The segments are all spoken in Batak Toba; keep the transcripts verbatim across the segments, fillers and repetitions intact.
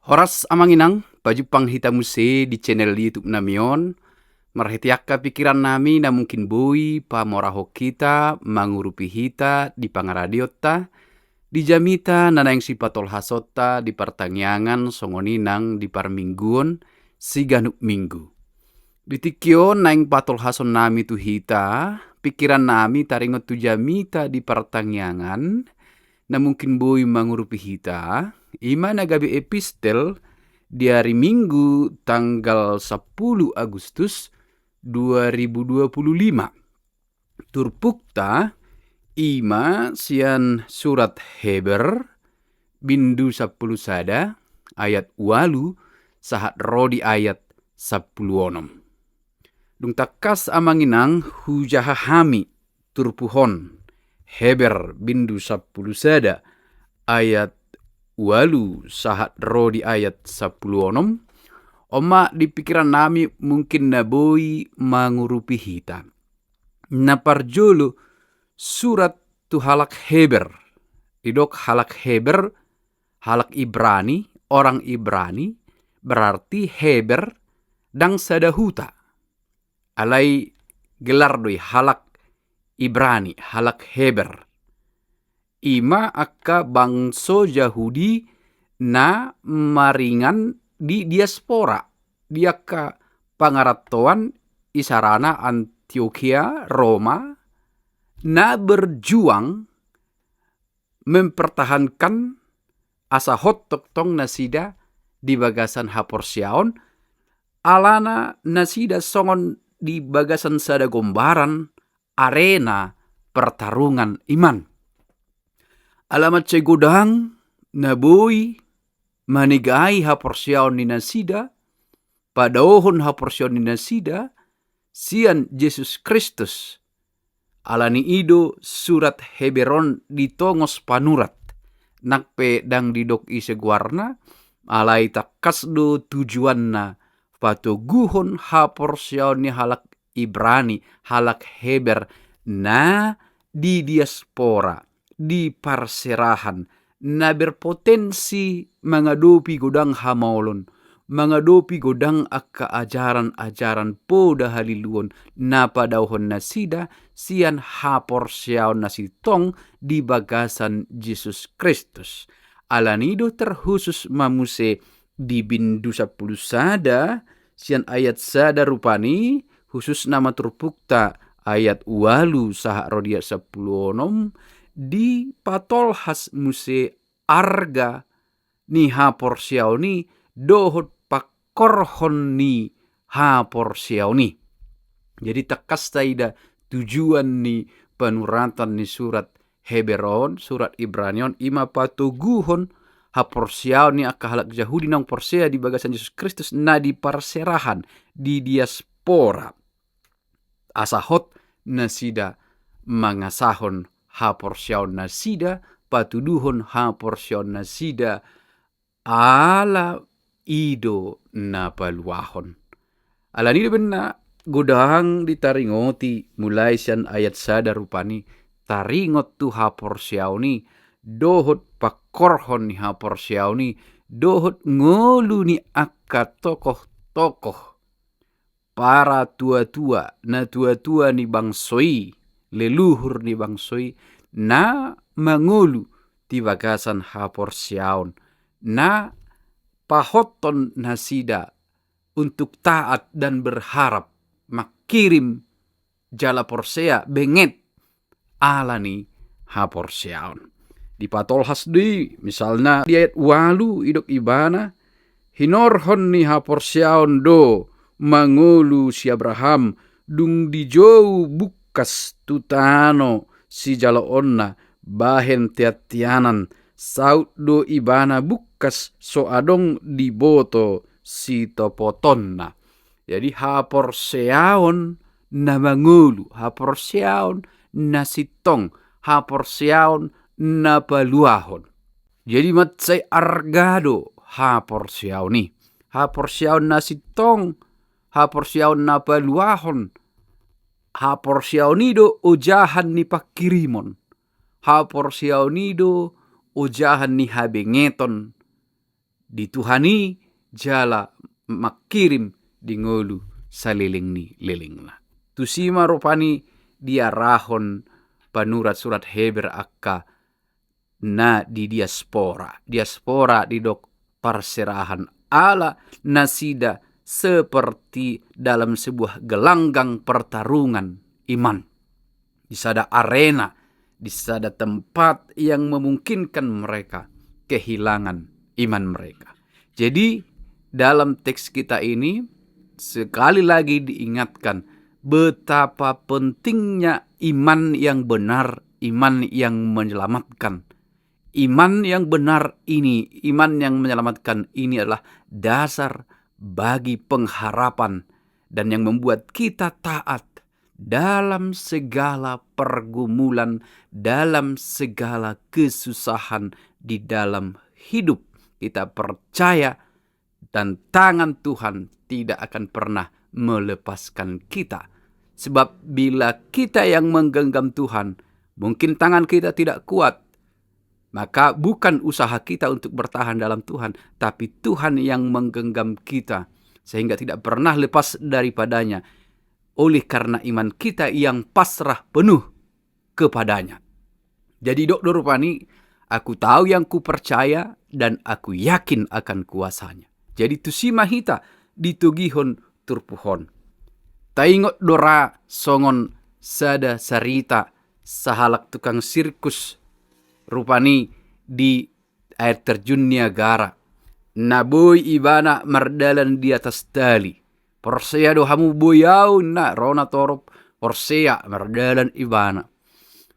Horas amang inang, pajumpang hita muse di channel YouTube nami on. Marhite angka pikiran nami na mungkin boi pamorahon hita, mangurupi hita di pangaradeonta, di jamita na naeng sipatolhasonta di partangiangan songon i nang di parmingguon siganup minggu. Di tingki on naeng patolhason nami tu hita, pikiran nami taringot tu jamita di partangiangan, na mungkin boi mangurupi hita, i ma na gabe epistel di ari Minggu tanggal sampulu Agustus dua ribu dua puluh lima. Turpukta i ma sian surat Heber, bindu sampulu sada, ayat ualu, sahat ro di ayat sampulu onom. Dung tangkas amang inang hujaha hami turpuk on, Heber bindu sampulu sada ayat ualu sahat ro di ayat sampulu onom, on ma di pikiran nami mungkin na boi mangurupi hita. Na parjolo, surat tu halak Heber. Didok halak Heber, halak Ibrani, orang Ibrani, berarti Heber ndang sada huta. Alai gelar do i halak Ibrani, halak Heber. I ma angka bangso Jahudi na maringan di diaspora, di angka pangarantoan, isarana Antiokia, Roma, na berjuang mempertahankan asa hot tongtong nasida di bagasan haporseaon, alana nasida songon di bagasan sada gombaran, arena pertarungan iman. Ala mansai godang na boi manegai haporseaon ni nasida, padaohon haporseaon ni nasida sian Jesus Kristus. Alani i do surat Heber on ditongos panurat, nang pe ndang didok ise goarna, alai tangkas do tujuanna patoguhon haporseaon ni halak Ibrani, halak Heber, na di diaspora, di parserahan, na berpotensi mangadopi godang hamaolon, mangadopi godang angka ajaran-ajaran poda haliluon na padaohon nasida sian haporseaon na sintong di bagasan Jesus Kristus. Alani do terkhusus ma muse di bindu sampulu sada, sian ayat sada rupani, khususna ma turpukta ayat ualu sahat ro di ayat sampulu onom, dipatolhas muse arga ni haporseaon i dohot pangkorhon ni haporseaon i. Jadi tangkas taida tujuan ni panuratan ni surat Heber on, surat Ibrani on, i ma patoguhon haporseaon ni angka halak Jahudi naung porsea di bagasan Jesus Kristus na di parserahan, di diaspora. Asa hot nasida mangasahon haporseaon nasida, patuduhon haporseaon nasida, ala i do na paluahon. Alani do umbahen godang ditaringoti mulai sian ayat sada rupani, taringot tu haporseaon i, dohot pangkorhon ni haporseaon i, dohot ngolu ni angka tokoh-tokoh, para tua-tua, na tua-tua ni bangso i, leluhur ni bangso i, na mangolu di bagasan haporseaon, na pahothon nasida untuk taat dan berharap, mangkirim jala porsea, benget, alani haporseaon. Dipatolhas do i, misalna di ayat ualu, didok ibana, hinorhon ni haporseaon do mangolu si Abraham, dung dijou bungkas tu tano sijaloonna, bahen teanteanan, saut do ibana bungkas so adong diboto sitopotonna. Jadi haporseaon na mangolu, haporseaon na sintong, haporseaon na paluahon. Jadi mansai arga do haporseaon i. Haporseaon na sintong, haporseaon na paluahon, haporseaon i do ojahan ni pangkirimon. Haporseaon i do ojahan ni habengeton. di Tuhan i jala mangkirim di ngolu saleleng ni lelengna. Tusi ma rupani diarahon panurat surat Heber angka na di diaspora. Diaspora didok parserahan ala nasida seperti dalam sebuah gelanggang pertarungan iman. Di sada arena, di sada tempat yang memungkinkan mereka kehilangan iman mereka. Jadi, dalam teks kita ini sekali lagi diingatkan betapa pentingnya iman yang benar, iman yang menyelamatkan. Iman yang benar ini, iman yang menyelamatkan ini adalah dasar bagi pengharapan dan yang membuat kita taat dalam segala pergumulan, dalam segala kesusahan di dalam hidup. Kita percaya dan tangan Tuhan tidak akan pernah melepaskan kita. Sebab bila kita yang menggenggam Tuhan, mungkin tangan kita tidak kuat, maka bukan usaha kita untuk bertahan dalam Tuhan, tapi Tuhan yang menggenggam kita, sehingga tidak pernah lepas daripada-Nya, oleh karena iman kita yang pasrah penuh kepada-Nya. Jadi didok do rupani, "Aku tahu yang kupercaya dan aku yakin akan kuasa-Nya." Jadi tusi ma hita ditogihon turpuk on. Taingot do ra songon sada sarita sahalak tukang sirkus rupani di air terjun Niagara. Na boi ibana mardalan di atas tali. Porsea do hamu boi au, na ro natorop porsea, mardalan ibana.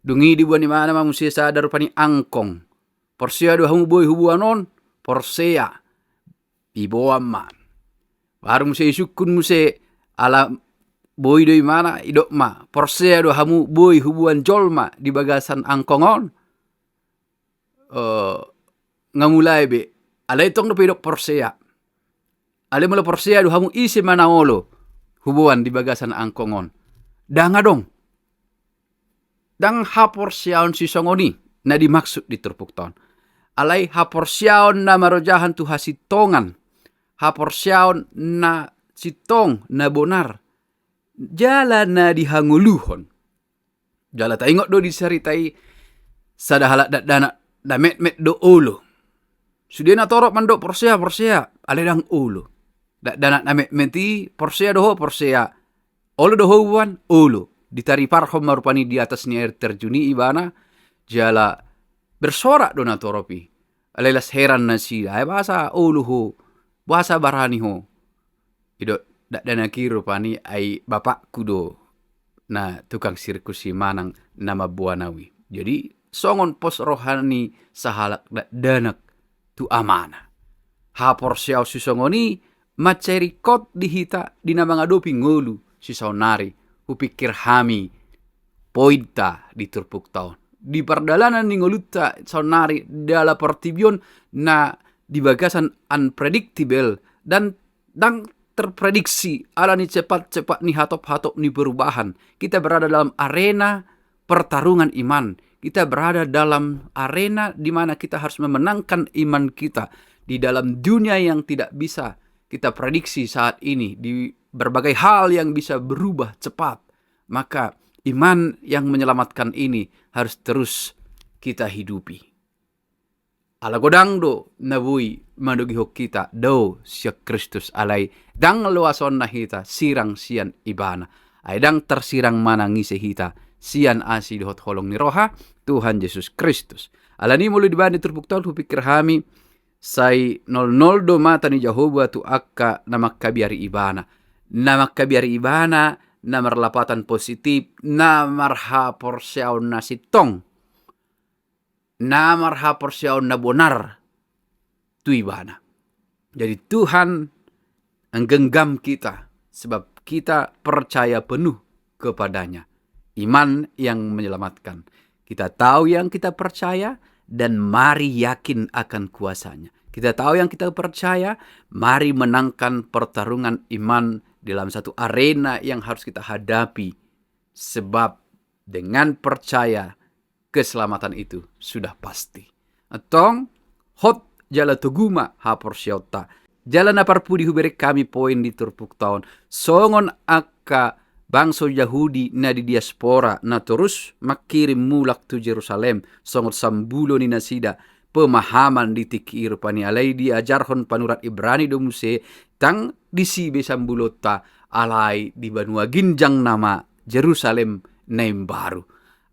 Dung i diboan ibana ma muse sada rupani angkong. Porsea do hamu boi huboan on? Porsea. Diboan ma. Baru muse isungkun muse ala boi do ibana, idok ma, "Porsea do hamu boi huboan jolma di bagasan angkong on?" Eh, nga mulai be. Alai tong dope idok porsea. Alai molo porsea do hamu, ise ma na olo huboan di bagasan angkong on? Ndang adong. Ndang haporseaon sisongon i na dimaksud di turpukta on. Alai haporseaon na marojahan tu hasintongan. Haporseaon na sintong, na bonar. Jala na dihangoluhon. Jala taingot do di sarita i, sada halak dakdanak na metmet do olo. Sude natorop mandok, "Porsea, porsea," alai ndang olo. Dakdanak na metmet i, "Porsea do ho, porsea. Olo do ho huboan?" Olo. Ditariparhon ma rupani di atas ni air terjun i ibana, jala bersorak do natorop i. Alai las heran nasida, "Ai boasa olo ho? Boasa barani ho?" Idok dakdanak i rupani, "Ai bapakku do na tukang sirkus i manang na mamboan au i." Jadi songon pos roha ni sahalak dakdanak tu amana. Haporseaon sisongon i mansai ringkot di hita di na mangadopi ngolu sisaonari, hupikir hami pointa di turpukta on. Di pardalanan ni ngolunta saonari dalam portibi on na di bagasan unpredictable dan ndang terprediksi ala ni cepat-cepat ni hatop-hatop ni perubahan. Kita berada dalam arena pertarungan iman. Kita berada dalam arena di mana kita harus memenangkan iman kita di dalam dunia yang tidak bisa kita prediksi saat ini, di berbagai hal yang bisa berubah cepat. Maka iman yang menyelamatkan ini harus terus kita hidupi. Ala godang do na boi manogihon hita dao sian Kristus, alai ndang loasonna hita sirang sian Ibana. Ai ndang tarsirang manang ise hita sian asi dohot holong ni roha Tuhan Jesus Kristus. Alani molo dibaen di turpukta on, hupikir hami sai nol nol do mata ni Jahowa tu angka na mangkabiari Ibana. Na mangkabiari Ibana na marlapatan positif, na marhaporseaon na sintong, na marhaporseaon na bonar tu Ibana. Jadi Tuhan menggenggam kita sebab kita percaya penuh kepada-Nya. Iman yang menyelamatkan. Kita tahu yang kita percaya dan mari yakin akan kuasa-Nya. Kita tahu yang kita percaya, mari menangkan pertarungan iman dalam satu arena yang harus kita hadapi. Sebab dengan percaya keselamatan itu sudah pasti. Antong, hot jala togu ma haporseaonta. Jala na parpudi hubereng hami poin di turpukta on, songon angka bangso Jahudi na di diaspora na torus mangkirim mulak tu Jerusalem songon sambulo ni nasida pemahaman di tingki i rupani, alai diajarhon panurat Ibrani do muse, ndang disi be sambulonta, alai di banua ginjang nama Jerusalem na imbaru.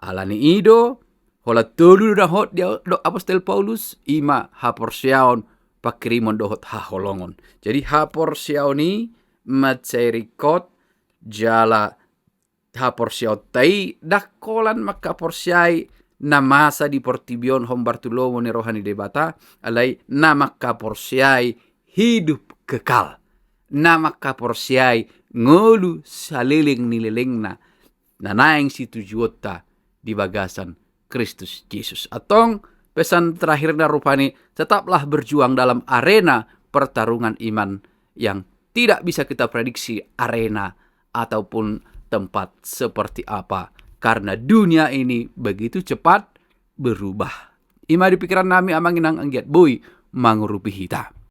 Alani i do, holan tolu do na hot didok apostel Paulus, i ma haporseaon, pangkirimon dohot haholongon. Jadi haporseaon i mansai ringkot, jala haporseaonta i ndang holan mangkaporseai na masa di portibi on hombar tu lomo ni roha ni Debata, alai na mangkaporseai hidup kekal, na mangkaporseai ngolu saleleng ni lelengna, na naeng situjuonta di bagasan Kristus Jesus. Antong, pesan terakhirna rupani, tetaplah berjuang dalam arena pertarungan iman yang tidak bisa kita prediksi arena ataupun tempat seperti apa, karena dunia ini begitu cepat berubah. I ma di pikiran nami, amang inang, anggiat boi mangurupi hita.